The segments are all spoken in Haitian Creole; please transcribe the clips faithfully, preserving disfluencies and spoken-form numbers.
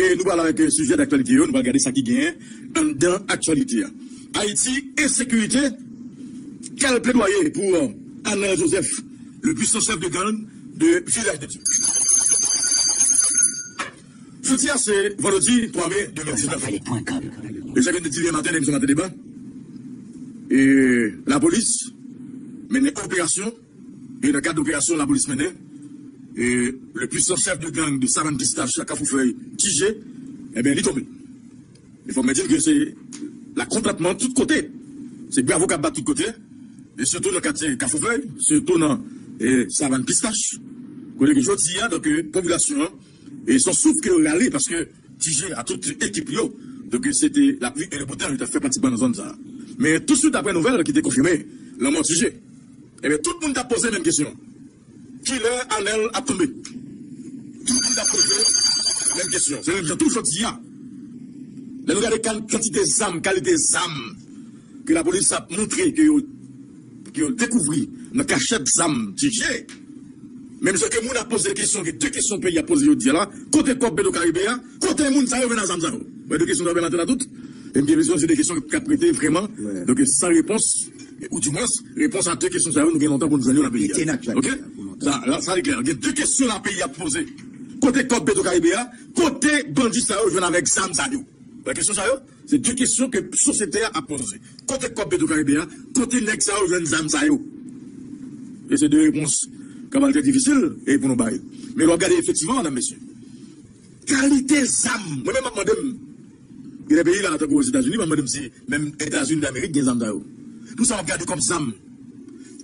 E nou pral avèk sijè daktyalite yo, nou pral gade sa ki genyen anndan aktyalite a. Ayiti, ensekirite, kèl pledwaye pou Anel Joseph, le puissant chef de gang de Village de Dieu. Jodi a se vandredi twa me de mil diznèf. E sa gen de di yè maten nan emisyon Maten Deba, e lapolis mennen operasyon. E nan kad operasyon lapolis mennen, e le puissant chef de gang de Savann Pistach a Kafou Fèy, Ti Je, ebyen li tonbe. E fò mwen di ke se lakontantman tout kote. Se bravo k ap bat tout kote. E sitou nan katye Kafou Fèy, sitou nan e Savann Pistach, kote ke jodi a, donk, e popilasyon an, e se yon souf ke yo rale, paske Ti Je a tout ekip yo, donk, e se te lapli e le bo tan, yo t ap fè pati nan zòn sa a. Men touswit apre nouvèl ki te konfime lanmò Ti Je, ebyen tout moun t ap poze menm kesyon. Kilè Anel ap tonbe? Tout moun t ap poze menm kesyon. Se menm jan tou jodi a. Lè nou gade kan- kantite zam, kalite zam ke lapolis ap montre ke yo, ke yo dekouvri nan kachèt zam Ti Je, menm jan ke moun ap poze kesyon, gen de kesyon peyi ap poze jodi a la, kote kòb Petro Caribe a, kote moun sa yo jwenn zam sa yo? Mwen de kesyon sa yo maten la tout. E m gen enpresyon se de kesyon k ap rete vrèman. Donk, san repons, ou dimwens, repons a de kesyon sa yo, nou gen lontan pou nou jwenn yo nan peyi a. Rete nan aktyalite a pou lontan. Sa, la, sa li klè. Gen de kesyon la peyi a poze. Kote kòb Petro Caribe a? Kote bandi sa yo jwenn avèk zam sa yo? Wè kesyon sa yo? Se de kesyon ke sosyete a ap poze. Kote kòb Petro Caribe a? Kote nèg sa yo jwenn zam sa yo? E se de repons k ap al trè difisil e pou nou bay. Men lè w ap gade efektivman, medam, mesye, kalite zam, mwen menm m ap mande m, gen de peyi la, tankou Ozetazini, m ap mande m si menm Etazini Damerik gen zam sa yo. Pou sa w ap gade kòm zam,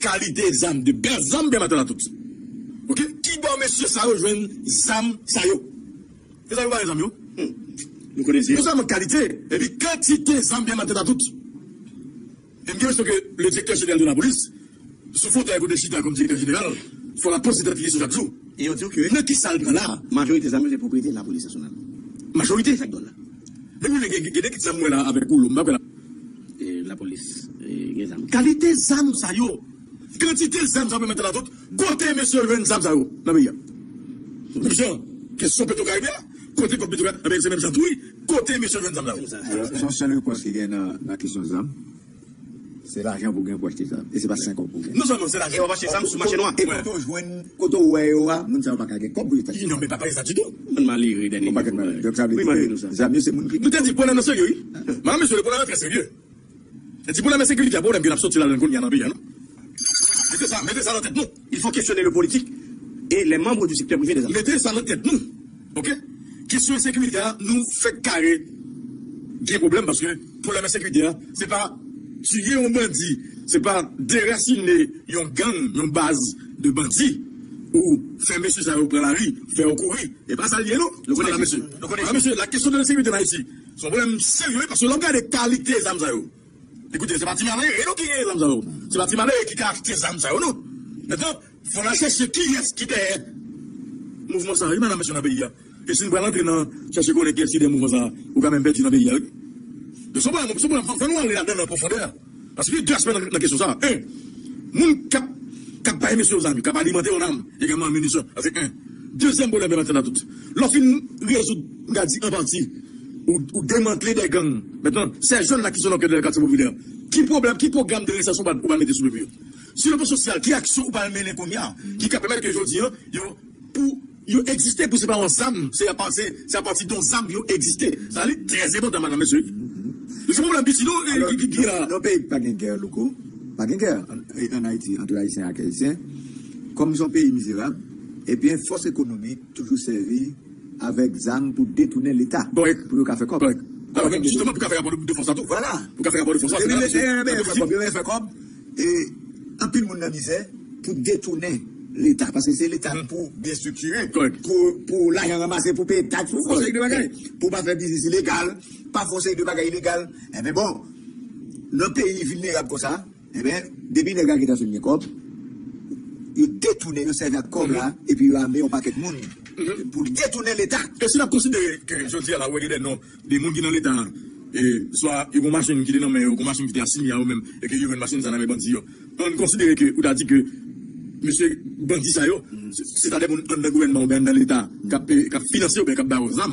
kalite zam, de bèl zam byen maten la tout. Oke? Kibò mesye sa yo jwenn zam sa yo? E sa yo pa gen zam yo? Nou konnen se. Non sèlman kalite, epi kantite zam byen maten la tout. E m gen enpresyon ke le direktè jeneral de lapolis, sou fotèy kote l chita kòm direktè jeneral, fò l ap poze tèt li kesyon chak jou. E yo di w ke nan kisa l pran la? Majorite zam yo se pwopriyete lapolis nasyonal. Majorite? Sa k dwòl la. Depi lè gen, gen, gen de kit zam mwen la avèk ou, m pa kwè la. E lapolis, e, gen zam. Kalite zam sa yo, kantite zam sa yo pèmèt la tout, kote mesye yo jwenn zam sa yo nan peyi a? Menm jan, kesyon Petro Caribe a, kote kòb Petro Caribe, se menm jan tou wi, kote mesye yo jwenn zam sa yo? Se yon sèl repons ki gen nan, nan kesyon zam. Se lajan pou gen pou achte zam. E se pa senkòb pou gen. Non sèlman se lajan. E w ap achte zam sou mache nwa. E kote w jwenn, kote w wè yo a, moun sa yo pa ka gen kòb pou yo t achte. Non, men pa pale sa ditou. Moun malere dènye. Yon pakèt malere. Donk sa vle di ke zam yo se moun ki. Nou te di pwoblèm nan serye, wi. Medam, mesye, le pwoblèm nan trè serye. E ti pwoblèm ensekirite a, pwoblèm ke n ap soti ladan l kounye a nan peyi a, non? Mete sa, mete sa nan tèt nou. Il faut questionner le politique et les membres du secteur privé des affaires. Mete sa nan tèt nou. Oke? Kesyon ensekirite a, nou fèk kare gen pwoblèm paske pwoblèm ensekirite a, se pa tiye yon bandi, se pa derasine yon gang, yon baz de bandi, ou fè mesye sa yo pran lari, fè yo kouri. E pa sa l ye, non. Nou konnen, mesye. Nou konnen, mesye, la kesyon de ensekirite an Ayiti, se yon pwoblèm serye, paske lè w gade kalite zam sa yo, ekoute, se pa ti malere, non, ki gen zam sa yo. Se pa ti malere ki ka achte zam sa yo, non. Mentnan, fò n al chèche kiyès ki dèyè mouvman sa yo, wi, medam, mesye, nan peyi a. E si n pral antre nan chèche konnen kiyès ki dèyè mouvman sa a, ou ka menm pèdi nan peyi a, wi. Donk, se yon pwoblèm, se yon pwoblèm, fò, fò nou ale ladan l an pwofondè. Paske gen de aspè nan, nan kesyon sa a. En, moun k ap, k ap bay mesye yo zam yo, k ap alimante yo an zam, egalman an minisyon. Sa se en. Dezyèm pwoblèm, byen antandi la tout. Lè w fin rezoud, m ka di an pati, ou, ou demantle de gang. Mentnan, ces jeunes là qui sont dans le cœur des quartiers populaires, ki pwoblèm, ki pwogram de reyinsersion ou pral, ou pral mete sou pye pou yo? Sou le plan sosyal, ki aksyon ou pral mennen kounye a, ki ka pèmèt ke jodi a, yo, pou yo egziste, pou se pa yon zam, se apati, se apati de yon zam yo egziste. Sa li trè enpòtan, medam, mesye. Se yon pwoblèm piti, non, e, ki, ki, ki la. Nan peyi ki pa gen gè, Louko, pa gen gè an, an Ayiti, ant Ayisyen ak Ayisyen. Kòm se yon peyi mizerab, ebyen, fòs ekonomik toujou sèvi avèk zam pou detounen Leta, pou yo ka fè kòb. Kòrèk. Alò, menm jisteman, pou ka fè rapò de, de fòs la tou. Vwala. Pou ka fè rapò de fòs la, se la, mesye. Yo renmen fè kòb, yo renmen fè kòb. E anpil moun nan mizè pou detounen Leta, paske se Leta pou byen estriktire, pou, pou lajan ranmase, pou peye taks, pou fè yon seri de bagay, pou pa fè biznis ilegal, pa fè yon seri de bagay ilegal. Enben bon, nan peyi vilnerab konsa, enben, depi nèg la gentan fin gen kòb, yo detounen, yo sèvi ak kòb la, epi yo ame yon pakèt moun pou detounen Leta. E si n ap konsidere ke jodi a la, ou wè gen de non de moun ki nan Leta a, e, swa yo gon machin ki te nan men yo, gon machin ki te asimye a yo menm, e ke yo jwenn machin sa nan men bandi yo. Ann konsidere ke ou ta di ke mesye bandi sa yo, se, se ta de moun anndan gouvènman oubyen anndan Leta k ap, e, k ap finanse oubyen k ap ba yo zam.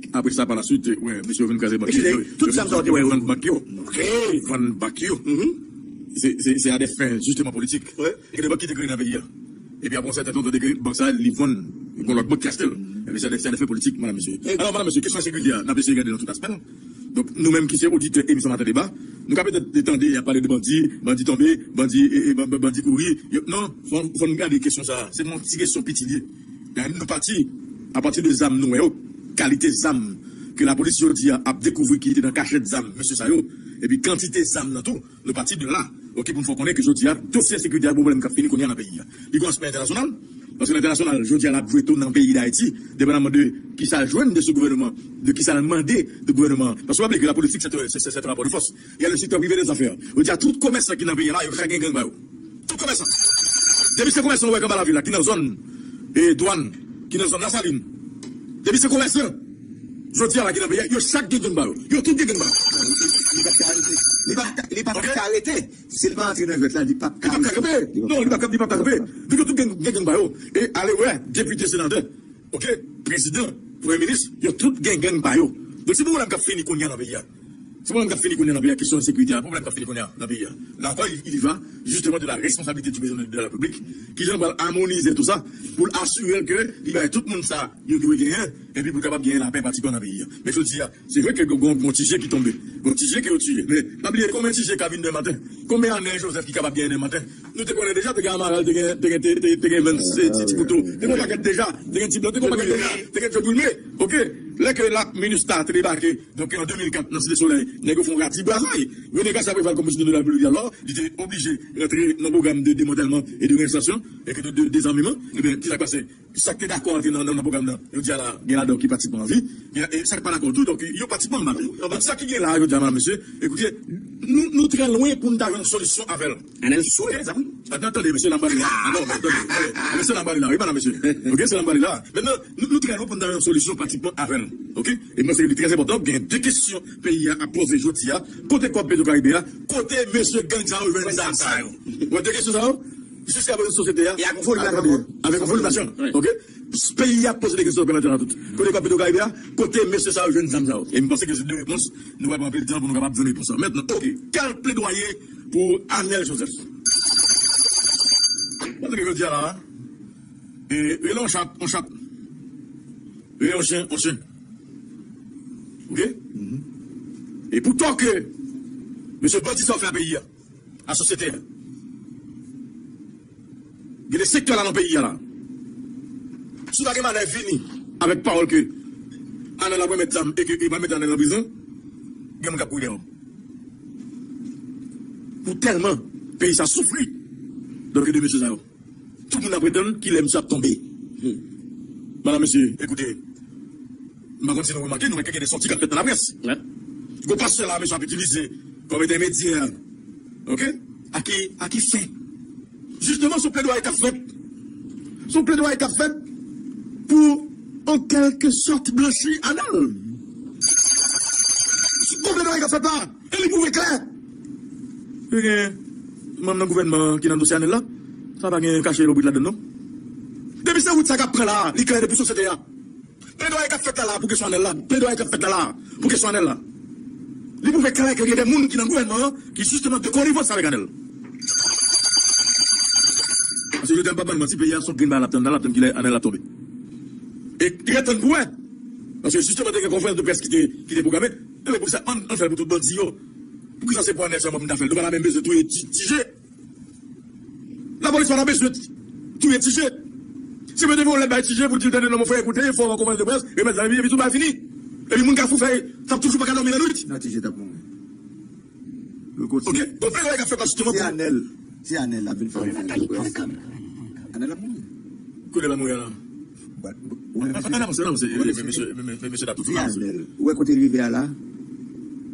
politik. Apre sa, pa la swit, wè, mesye yo vin kraze bank yo. Tout zam sa yo te wè yo vann bank yo. Vann bank yo. Se, se, se a de fen, jisteman, politik. Gen de bank ki te kreye nan peyi a. Epi apre yon sèten tan, tande ke bank sa, li vann, gon lòt bank ki achte l. Epi se a de, se a de fen politik, madam, mesye. Alò, madam, mesye, kesyon ensekirite a, n ap eseye gade nan tout aspè l. Donk, nou menm ki se oditè emisyon Maten Deba, nou ka petèt tande y ap pale de bandi, bandi tonbe, bandi, e, e, ban-, ban-, bandi kouri. Yo, non, fò, fò n gade kesyon sa a. Se yon ti kesyon piti l ye. Gade, nou pati, apati de zam nou wè yo, kalite zam ke lapolis jodi a ap dekouvri ki te nan kachèt zam mesye sa yo, epi kantite zam nan tou, nou pati de la. Oke, pou n fè w konnen ke jodi a, dosye ensekirite a, pwoblèm k ap fini kounye a nan peyi a. Li gon aspè entènasyonal, paske entènasyonal, jodi a, l ap jwe tou nan peyi Dayiti, depandaman de kisa l jwenn de sou gouvènman, de kisa l mande de gouvènman an. Paske w pa bliye ke la politik, se, se, se, se yon rapò de fòs. Il y a le secteur privé des affaires. Jodi a, tout komèsan ki nan peyi a la, yo chak gen gang ba yo. Tout komèsan. Depi se komèsan ou wè k anba lavil la, ki nan zòn, e, dwàn, ki nan zòn Lasalin. Depi se komèsan, jodi a la ki nan peyi a, yo chak gen gang ba yo. Yo tout gen gang ba yo. Li p ap ka arete. Li p ap ka, li p ap ka arete. Si l pa antre nan jwèt la, li p ap ka arete. Li p ap ka kanpe. Non, li p ap ka, li p ap ka kanpe. Donk yo tout gen, gen gang ba yo. E ale wè, depite, senatè, oke, prezidan, premye minis, yo tout gen gang ba yo. Donk se pwoblèm k ap fini kounye a nan peyi a. Se pwoblèm k ap fini kounye a nan peyi a, kesyon ensekirite a, pwoblèm k ap fini kounye a nan peyi a. La ankò, il, il y va justement de la responsabilité du président de la République, ki jan l pral amonize tou sa, pou l asire l ke li bay tout moun sa yo dwe genyen, epi pou l kapab genyen lapè patipon nan peyi a. Men jodi a, se vre ke gon, gon, gon ti je ki tonbe, gon ti je ke yo tiye, men pa bliye konbyen ti je ka vin demen maten, konbyen Anèl Joseph ki kapab genyen demen maten. Nou te konnen deja, te gen Amaral, te gen, te gen, te, te, te gen Vens, te, ti, ti Kouto, te gen yon pakèt deja, te gen Ti Blan, te gen yon pakèt deja, te gen Joe Wilmé, oke? Lè ke la MINUSTAH te debake, donk, an de mil kat, nan Site Solèy, nèg yo fè yon radibrazay. Rene Garcia Préval, kòm prezidan de la Repiblik, alò, li te oblije rantre nan pwogram de demantèlman e de reyenstasyon, e de, de, dezameman. Ebyen, kisa k pase? Sa k te dakò antre nan, nan, nan pwogram nan, jodi a la, gen ladan yo ki pratikman an vi. Gen, e sa k pa dakò tou, donk, yo pratikman anba men. Donk, sa ki gen la, jodi a, madam, mesye, ekoute, nou, nou trè lwen pou n ta jwenn solisyon avè l. Anèl Joseph, wi. Atann, tande, mesye, n ap pale la. Non, men, tande, tande. Mesye, n ap pale la, wi, madam, mesye. Oke, se n ap pale la. Mentnan, nou, nou trè lwen pou n ta jwenn solisyon pratikman avè l. Oke? E m panse ke li trè enpòtan, gen de kesyon peyi a ap poze jodi a. Kote kòb Petwokaribe a? Kote mesye gang sa yo jwenn zam sa yo? Ou wè de kesyon sa yo? Jiska prezan sosyete a, avèk yon volim lajan, oke? Peyi a ap poze de kesyon pandan tan an tout. Kote kòb Petwokaribe a? Kote mesye sa yo jwenn zam sa yo? E m panse ke se de repons, nou pral pran anpil tan pou nou kapab jwenn repons la. Mentnan, oke, kal pledwaye pou Anèl Joseph. Paske jodi a la, e, rele yon chat, yon chat. Rele yon chen, yon chen. Oke? E poutan ke mesye bandi sa yo fè a peyi a, a sosyete a. Gen de sektè la nan peyi a la. Si w pa gen malè vini avèk pawòl ke Anèl ap remèt zam e ke e pral mete Anèl nan prizon, gen moun k ap kouri dèyè w. Pou tèlman peyi sa soufri, donk de mesye sa yo. Tout moun ap pretann kilè misye ap tonbe. Madam, mesye, ekoute, m pa konn si nou remake, nou wè ke gen de sòti k ap fèt nan laprès. Gon pastè la, mesye ap itilize kòm entèmedyè. Oke? A ki, a ki fen? Jisteman, se yon pledwaye k ap fèt. Se yon pledwaye k ap fèt pou an kèlke sòt blanchi Anèl. Gon plede bagay k ap fèt la, e li pwouve klè. Gen manm nan gouvènman an ki nan dosye Anèl la, sa pa gen kache lobrit ladann non. Depi se wout sa k ap pran la, li klè depi sou sete a. Plede bagay k ap fèt la, la pou kesyon Anèl la, plede bagay k ap fèt la, la pou kesyon Anèl la. Li pwouve klè ke gen de moun ki nan gouvènman an ki jisteman de konivans avèk Anèl. Paske yo te ap ban n manti, peyi a se yon grenn bagay l ap tann, l ap tann kilè Anèl ap tonbe. E ret tann pou wè. Paske jisteman te gen konferans de près ki te, ki te pwograme. Ebyen pou sa, ann, ann fè l pou tout bandi yo. Poukisa se pou Anèl sèlman pou n ta fè l? Nou pa ta menm bezwen touye Ti, Ti Je. Lapolis pa ta bezwen touye Ti Je. Si mwen te voye yon lèt bay Ti Je pou l di l tande non mon frè, ekoute, fò w an konferans de près, remèt zam epi, epi tout bagay fini. Epi moun Kafou fè, t ap toujou pa ka dòmi nan nwit. Non, Ti Je t ap mouri. Loko ti. Ok, bon, fè bagay k ap fèt la jisteman. Si pou Anèl, si Anèl ap vin fè yon konferans de près, Anèl ap mouri. Kote l ap mouri a la? Bat, ou wè, Anèl, mesye, mesye, mesye, mesye, mesye t ap toujou la, mesye. Anèl, ou wè kote l rive a la,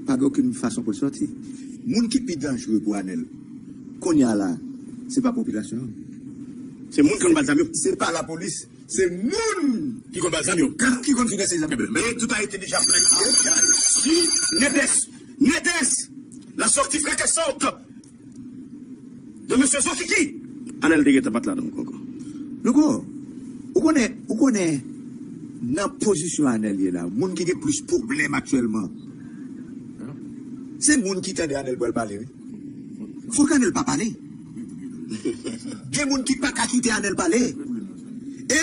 pa gen okenn fason pou l sòti. Moun ki pi danjere pou Anèl kounye a la, se pa popilasyon an. Se moun ki konn ba l zam yo. Se pa lapolis, se moun ki konn ba l zam yo, gang ki konn finanse zam yo. E tout a été déjà planifié. Si Nedes, Nedes, la sortie fracassante de mesye Zofiki. Anèl te gentan pa t ladan ankò. Loko, ou konnen, ou konnen nan pozisyon Anèl ye la, moun ki gen plis pwoblèm aktyèlman, se moun ki tande Anèl pral pale, wi. Fòk Anèl pa pale. Gen moun ki pa ka kite Anèl pale. E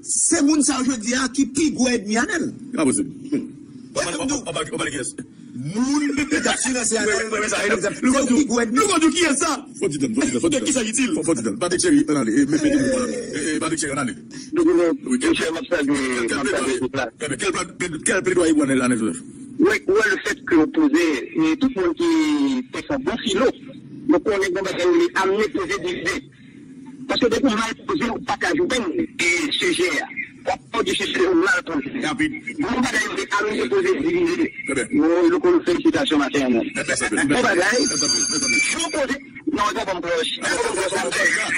se moun sa yo jodi a ki pi gwo ènmi Anèl. Enposib. Wè, m di w. Anba, anba, anba kiyès? Moun ki t ap finanse Anèl, wè, wè, wè, sa, se yo ki gwo ènmi. Nou konn di w kiyès sa? Fò di tann, fò di tann, fò di tann. Kisa ki di l? Fò, fò di tann. Patrick Chéry, ann ale. E, mete nou, e, e, Patrick Chéry, ann ale. Dougouno, monchè, m ap salye, m ap salye tout la. Kèl, kèl, kèl, kèl plèdwaye pou Anèl, Anèl Joseph? Wè, wè, le fèt ke w poze, e, tout moun ki te fè bon filo, nou konnen gen bagay yo rele amener, poser, diviser. Paske depi w mal poze, ou pa ka jwenn, e, sijè a. W ap pran di sijè ou mal poze. Rapid. Bon bagay yo te amener, poser, diviser. Trè byen. Bon, Loko, felisitasyon maten an. Mèsi anpil. Bon bagay. Mèsi anpil. Mèsi anpil. Jan w poze. Non, e pa ban m klòch. E pa ban m klòch, monchè.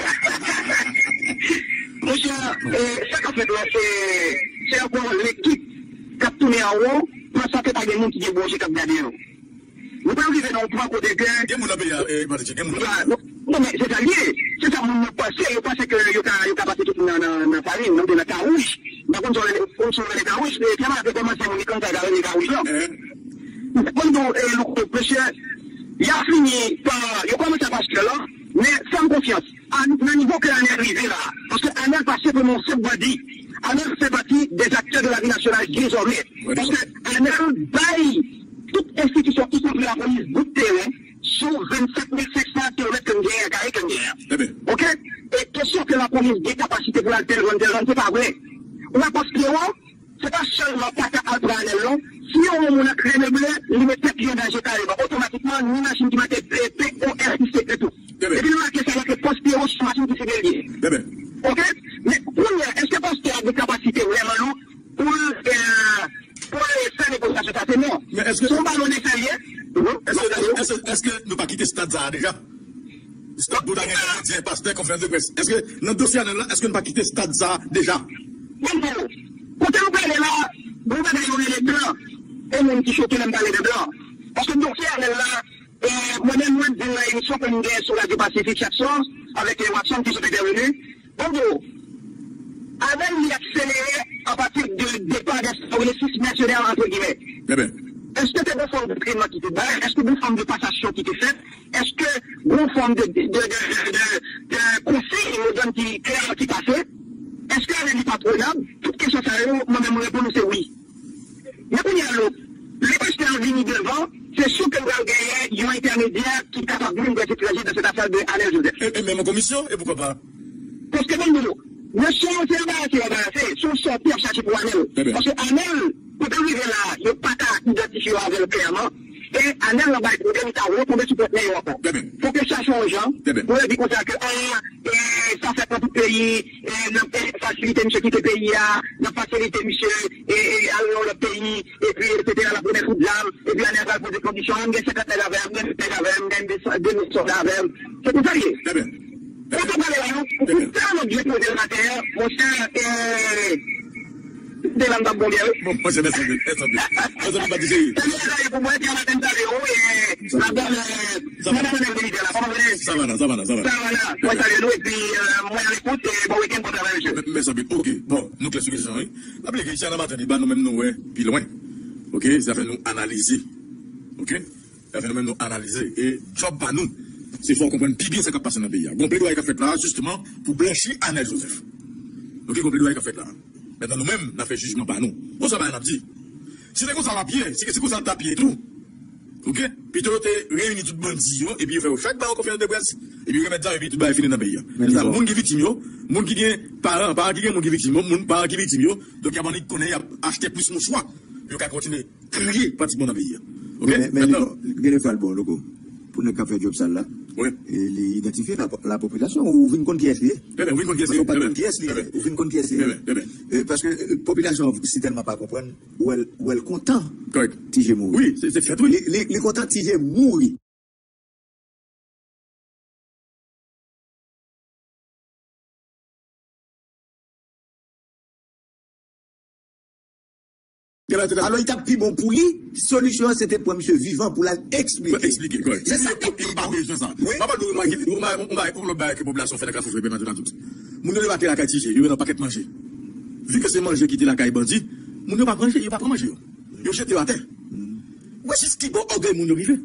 Monchè, e, sa k ap fèt la, se, se ankò lekip k ap tounen anwo, pansan ke pa gen moun ki gen bon je k ap gade yo. Nou pral rive nan yon pwen kote ke... Gen moun nan peyi a, e, Patrick, gen moun nan peyi a. Non, non, men se sa l ye. Se sa moun yo panse. Yo panse ke yo ka, yo ka pase tout nan, nan, nan farin, nan, nan kawouch. M pa konn si w rele, konn si w rele kawouch, men Pyè Malad te kòmanse moun li konn sa yo ka rele kawouch lan. Bon, nou, e, Loko, mesye, y a fini pa, yo kòmanse ak pastè lan, men fè m konfyans. A, nan nivo ke Anèl rive la, paske Anèl pa senpleman yon senp bandi. Anèl fè pati des acteurs de la vie nationale désormais. Paske Anèl bay tout enstitisyon, ikonpri lapolis, bout teren sou vennsenk mil senk san kilomèt ke n genyen, kare ke n genyen. Oke? E kesyon ke lapolis gen kapasite pou l al tèl zòn, tèl zòn, se pa vre. Ou wè pòs Pyero, se pa sèlman pa ta al pran Anèl non. Si yon moun antre nan ble, li met tèt li an danje kareman. Otomatikman, ni machin ki make P O S I C e tou. Epi l make sa make pòs Pyero sou machin ki sivil li ye. Oke? Men kounye a, èske pastè a gen kapasite vrèman non pou l, e, pou l fè negosyasyon sa? Se non. Se yon balon de fè l ye. Èske, èske, èske nou pa kite stad sa a deja? Stad pou ta gen kote pastè konferans de près. Èske nan dosye Anèl la, èske nou pa kite stad sa a deja? Bon, bon. Kote nou prale la, bon bagay yo rele blan. E moun ki choke lè m pale de blan. Paske dosye Anèl la, e, mwen menm mwen di l nan emisyon ke m gen sou Radyo Pasifik chak swa, avèk, e, Watson ki sot entèveni. Bon, bon. Avè l li akselere apati de depa de sa yo rele sis mèsenè, entre guillemets. Èske te gen fòm de trètman ki te bay? Èske gen fòm de pasasyon ki te fèt? Èske gon fòm de, de, de, de, de konsiy modèn ki klè ki pase? Èske li patwonab? Tout kesyon sa yo, mwen menm, mwen reponn ou se wi. Men kounye a, lè pastè a vini devan, se si ke n pral genyen yon entèmedyè ki kapab menm prèt etranje dans cette affaire de Anèl Joseph. E, e menm komisyon, e poukwa pa? Paske, bon, bon, mesye yo se anbarase, yo anbarase, se yon sò Pyè chache pou Anèl. Paske Anèl, kote l rive la, yo pa ka idantifye yo avè l klèman. E Anèl nan bay pwoblèm, li ka retonbe sou pwòp men yo ankò. Fòk yo chache yon jan pou yo di konsa ke, a, e, sa fèt nan tout peyi, e, n ap fasilite misye kite peyi a, n ap fasilite misye, e, e, al nan lòt peyi, epi, etsetera, l ap remèt kout zam, epi Anèl pral poze kondisyon, a, m gen senkant nèg avè m, m gen nèg avè m, m gen de san, de mil sòlda avè m. Se konsa l ye. Kote w prale la, non? Ou tèlman byen poze l atè a, monchè, e, Devan m t ap bon byen, wi. Bon, mwen se mèsi anpil, mèsi anpil. Mèsi anpil, Patrick Chéri. Salye, salye pou mwen, Pierre Latin, salye, wi, e, madanm, e, madanm Anèl Militè la, kòman w rele? Savana, Savana, Savana. Savana, mwen salye nou, epi, e, mwen alekout, e, bon wikenn, bon travay, mesye. Mè-, mèsi anpil. Ok, bon, nou klè sou kesyon, wi. N ap leve isit nan maten, deba nou menm nou wè pi lwen. Ok, sa fè nou analize. Ok? Sa fè nou menm nou analize. E djòb pa nou, se fè w konprann pi byen sa k ap pase nan peyi a. Gon pledwaye k ap fèt la a, jisteman, pou blanchi Arnel Joseph. Ok, gon pledwaye k ap fèt la a. Mentnan, nou menm, n ap fè jijman pa nou. Bon, sa bagay n ap di. Si se konsa l ap ye, si se konsa l t ap ye tou, ok? Pito yo te reyini tout bandi yo, epi yo fè yo chak ba yo konferans de près, epi yo remèt zam, epi tout bagay fini nan peyi a. Men sa, moun ki viktim yo, moun ki gen paran, paran ki gen moun ki viktim yo, moun paran ki viktim yo, donk y ap annik konnen y ap achte plis mouchwa. Yo ka kontinye kriye pratikman nan peyi a. Ok? Men, men Liko, gen de fwa l bon, Liko. Pou nèg k ap fè djòb sal la, wi, e li idantifye la, la popilasyon, ou vin konn kiyès li ye. Trè byen, ou vin konn kiyès li ye. Paske ou pa t konn kiyès li ye. Trè byen, trè byen. E, paske, e, popilasyon an sitèlman pa konprann, ou wè l, ou wè l kontan Tijè mouri. Wi, se, se fèt, wi. Li, li, li kontan Tijè mouri. Alò, li t ap pi bon pou li, solisyon an se te pran misye vivan pou l al eksplike. Pou eksplike, kòrèk. Se sa k ap pi bon. Yo pa bezwen sa. Wi. Papa, nou remake, nou remake, yon lòt bagay ke popilasyon fè nan Kafou Frè, Bènadye Latout. Moun yo debake lakay Tijè, yo jwenn yon pakèt manje. Vi ke se manje ki te lakay bandi, moun yo pa manje, yo pa pran manje yo. Yo jete yo atè. Ou wè jis ki bò ògèy moun yo rive.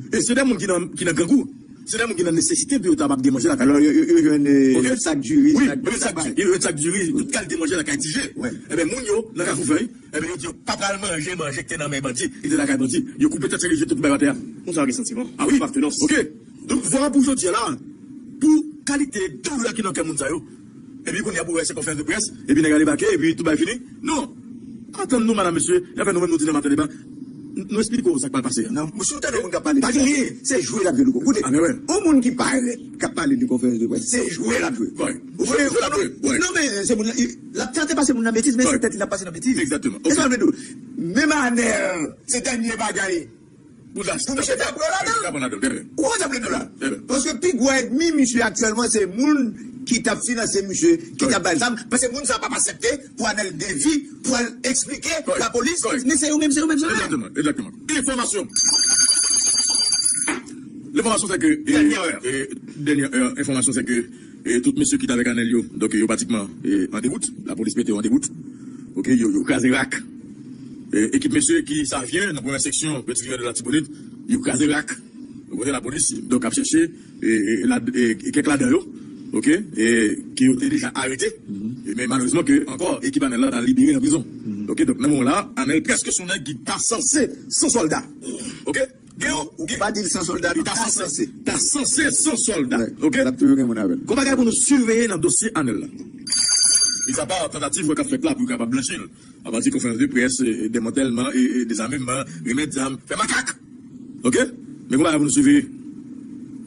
E se de moun ki nan, ki nan grangou. Se de moun ki nan nesesite pou yo ta kapab gen manje lakay. Alò, yo, yo, yo jwenn, e, sak diri, wi, sak, yo jwenn sak diri, tout kalite manje lakay Tijè. Wi. Ebyen, moun yo, nan Kafou Fèy, ebyen, yo di yo pa pral manje manje ki te nan men bandi, ki te lakay bandi. Yo koupe tèt yo, yo jete tout bagay atè a. Moun sa yo gen santiman, a wi, apatenans. Ok. Donk, vwala pou jodi a la, pou kalite doulè ki nan kè moun sa yo. Epi kounye a pou wè se konferans de près, epi nèg la debake, epi tout bagay fini. Non. Atann nou, madam, mesye, y ap fè nou menm nou di nan maten deba. N-, nou eksplike w sa k pral pase a. Non, si w tande yon moun k ap pale de sa, se jwe l ap jwe, Liko. Koute, yon moun ki parèt, k ap pale de konferans de près, se jwe l ap jwe. Ou konnen, non, men se moun nan, l ap tante pase moun nan betiz, men se tèt li l ap pase nan betiz. Egzakteman. E sa vle di, menm Anèl, se dènye bagay. Pou misye ta pran ladan l. Ou konn sa m vle di w la? Paske pi gwo ènmi misye aktyèlman se moun ki t ap finanse misye, ki t ap ba l zam. Paske moun sa pa p aksepte pou Anèl Devi, pou al eksplike lapolis, men se yo menm, se yo menm, se yo menm. Egzakteman, egzakteman. Enfòmasyon. Enfòmasyon se ke, e, dènyè è, enfòmasyon se ke, e, tout mesye ki t avèk Anèl yo, donk, yo pratikman, e, an dewout. Lapolis mete yo an dewout. Ok, yo, yo kraze rak. E, ekip mesye ki Savyen, nan premyè seksyon Peti Rivyè de Latibonit, yo kraze rak. Yo pote lapolis, donk, ap chèche, e, e, la, e, kèk ladan yo, ok, e, ke yo te deja arete. E, men malerezman ke ankò, ekip Anèl la ta libere nan prizon. Ok, donk, nan moman la, Anèl prèske se yon nèg ki ta sanse san sòlda. Ok? Gen yon, ou ki pa di l san sòlda, li ta sanse. Ta sanse san sòlda. Ok? L ap toujou gen moun avè l. Gon bagay pou nou siveye nan dosye Anèl la. Mis apa tantativ k ap fèt la pou yo kapab blanchi l. Apati konferans de près, e, e, demantèlman, e, e, dezameman, remèt zam, fè makak. Ok? Men gon bagay pou nou siveye.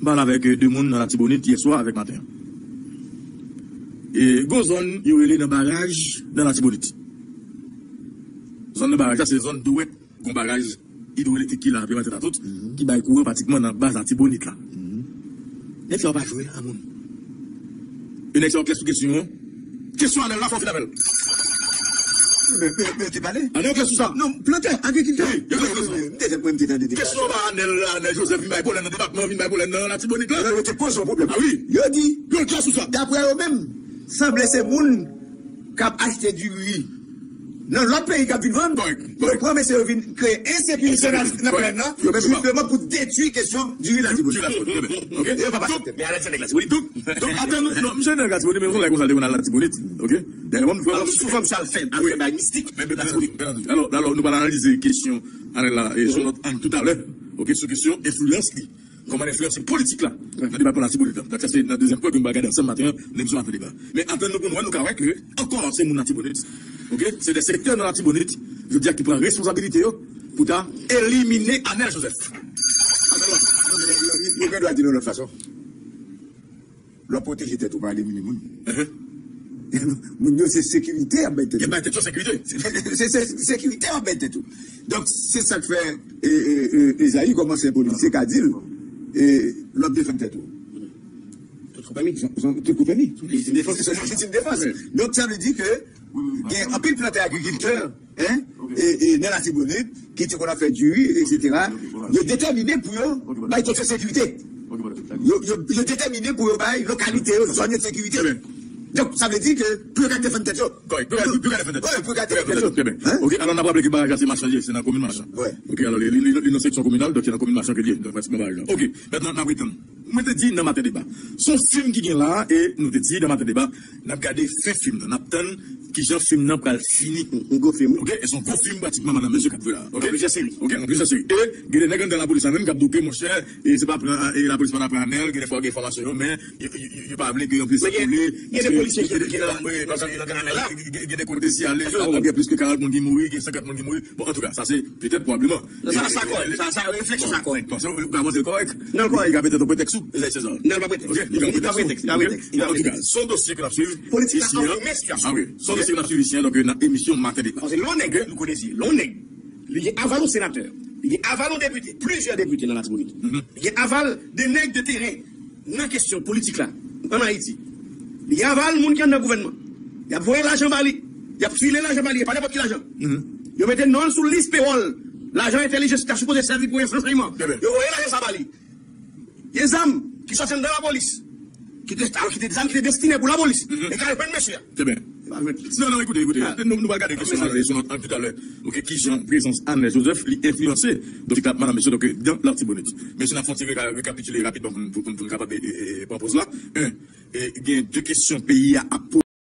M pale avèk, e, de moun nan Latibonit yè swa avèk maten an. E, gon zòn yo rele nan baraj nan Latibonit. Zòn nan baraj la, se zòn dwèt gon baraj idwoelektrik ki la, Pye Maten Tatout, ki bay kouran pratikman nan baz Latibonit la. Nèg sa yo pa jwe a moun. E nèg sa yo klè sou kesyon an. Kesyon Anèl la, fò w fin avè l. Men, men, men, te pale. Anèl klè sou sa. Non, plantè, agrikiltè. Wi, yo klè sou kesyon. M te, m te tande. Kesyon pa Anèl la, Anèl Joseph vin bay pwoblèm nan depatman, vin bay pwoblèm nan Latibonit la. Non, yo te poze yon pwoblèm. A wi. Yo di, yo klè sou sa. Daprè yo menm, sanble se moun k ap achte diri nan lòt peyi k ap vin vann, yo pran mesye yo vin kreye ensekirite nan, nan plèn nan, jisteman pou detwi kesyon diri Latibonit. Diri Latibonit, ok. E yo p ap aksepte. Men Anèl se nèg Latibonit. Donk, donk, atann, non, misye nèg Latibonit, men yon lè konsa l te konn al Latibonit, ok. Dèyè, mwen, mwen, sou fòm sa l fè, al fè bagay mistik Latibonit. Alò, alò, nou pral analize kesyon Anèl la, e, sou lòt ang toutalè, ok, sou kesyon enfliyans li. Kòman l enfliyanse politik la nan depatman Latibonit la. Donk, sa se nan dezyèm pwen ke nou pral gade ansanm maten an, nan emisyon Maten Deba. Men atann nou pou nou wè, nou ka wè ke ankò se moun Latibonit. Ok? Se de sektè nan Latibonit, jodi a, ki pran responsabilite yo pou ta elimine Anèl Joseph. Yo gen dwa di l yon lòt fason. Lè w pwoteje tèt ou, pa elimine moun. Moun yo se sekirite y ap bay tèt yo. Y ap bay tèt yo sekirite. Se, se, se sekirite y ap bay tèt yo. Donk, se sa k fè, e, e, e, Ezayi kòm ansyen polisye ka di l, e, lè w ap defann tèt ou. Son pèmi. Son, son, tout pou pèmi. Lejitim defans, se lejitim defans. Donk, sa vle di ke gen anpil plantè agrikiltè, hein, e, e nan Latibonit, ki te konn ap fè diri, etsetera, yo detèmine pou yo bay tèt yo sekirite. Yo, yo, yo detèmine pou yo bay lokalite yo, zòn yo sekirite. Donk, sa vle di ke pou yo ka defann tèt yo. Kòrèk, pou yo ka, pou yo ka defann tèt yo. Wi, pou yo ka defann tèt yo. Trè byen. Ok, alò, n ap raple ke baraj la se Machan ye, se nan komin Machan. Ok, alò, li, li, li nan seksyon kominal, donk se nan komin Machan ke li ye, donk pratiquement baraj la. Ok, mentnan, n ap retann. Mwen te di nan maten deba. Se yon fim ki gen la, e nou te di nan maten deba, n ap gade fen fim nan, n ap tann kijan fim nan pral fini. Yon gwo fim, wi. Ok, e se yon gwo fim pratikman, madanm, mesye, k ap jwe la. Ok? Nan plizyè seri. Ok, nan plizyè seri. E gen de nèg anndan lapolis la menm k ap di w ke, monchè, e se pa pran, e lapolis pa nan pran anèl, gen de fwa gen enfòmasyon yo, men yo, yo, yo, yo pa vle ke yon polisye koule. Gen de polisye ki, ki nan, wi, paske yo nan pran anèl la. Gen, gen de kote si ale, gen plis ke karant moun ki mouri, gen senkant moun ki mouri. Bon, antouka, sa se petèt pwobableman. Sa, sa kòrèk. Sa, sa, refleksyon sa kòrèk. Bon, sa, ou ka panse l kòrèk? Non, l kòrèk. Li ka petèt yon pretèks, wi. Lè Sezar. Non, l pa pretèks. Ok, li ka yon pretèks. Li pa pretèks. Antouka, se yon dosye ke n ap swiv. Politik la anfime sitiyasyon. Ah wi. Se yon dosye ke n ap swiv isi a, donk, nan emisyon Maten Deba. Paske lè yon nèg, nou konnen si, lè yon nèg, li gen aval yon senatè, li gen aval yon depite, plizyè depite nan Latibonit. Li gen aval de nèg de teren nan kesyon politik la, ann Ayiti. Li gen aval moun ki anndan gouvènman. Y ap voye lajan ba li. Y ap file lajan ba li, e pa nenpòt ki lajan. Yo mete non l sou lis pewòl. Lajan entèlijans ki ta sipoze sèvi pou ransèyman. Yo voye lajan sa ba li. Gen zam ki sòti anndan lapolis, ki te, ki te zam ki te destine pou lapolis. E ka jwenn mesye a. Trè byen. E pa jwenn. Non, non, ekoute, ekoute. Nou, nou pral gade kesyon sa, kesyon nan, talè. Ok, kijan prezans Anel Joseph li enfliyanse dosye k ap, madanm, mesye, donk, nan Latibonit. Mesye, n ap fè yon ti reka-, rekapitile rapidman pou, pou, pou, pou n kapab, e, e, e, pran poz la. En, e, gen de kesyon peyi a ap